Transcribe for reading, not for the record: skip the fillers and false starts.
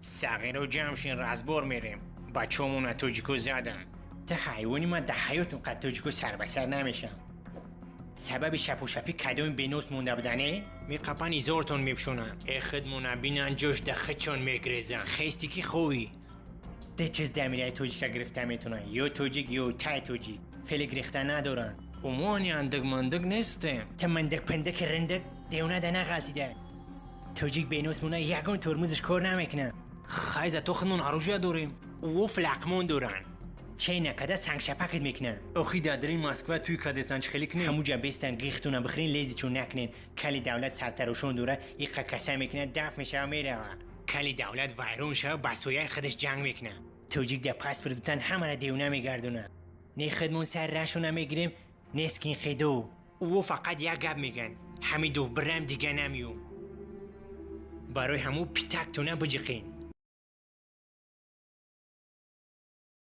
Сағиро ҷамъ шин, разбор мерем. Бачаҳомона тоҷико задан. Та ҳайвони, ман дар ҳаётам қад тоҷико сарбасар намешам. Сабаби шапушапӣ кадоми бенос монда будане? Меқапан, изортон мепшонанд. Э, худмона бинан, ҷош да худчон мегрезан. Хести ки ховӣ. Ду чиз дамираи тоҷика гирифта метавонанд: ё тоҷик, ё тай тоҷик. Феле гирифта надоранд. Умони андак-мандак нестем. Та мандак-пандаки рандак девона да нағалтида. Тоҷик бенос мона, ягон тормузаш кор намекунад. Хай, зато худмон оружия дорем. Ӯ флақмон доранд. Чен накарда сангшапакат мекунанд. Охи, дар Москва туй кадесан, чӣ хеле кунем? Ҳамуҷа бестан, гихтуна бихӯрин, лези чун накунен. Кали давлат сартарошон дора, иқа каса мекунад, дафт мешава, мерава. Кали давлат вайрон шава, ба сояи худаш ҷанг мекунад. Тоҷик да паспорт бутан, ҳамара девона мегардонад. Не худмон сар рашона мегирем, не скинхедо. Ӯ фақат як гап мегӯянд: «Ҳамидов, бирам, дига намеём». Барои ҳамун питактона биҷиқен.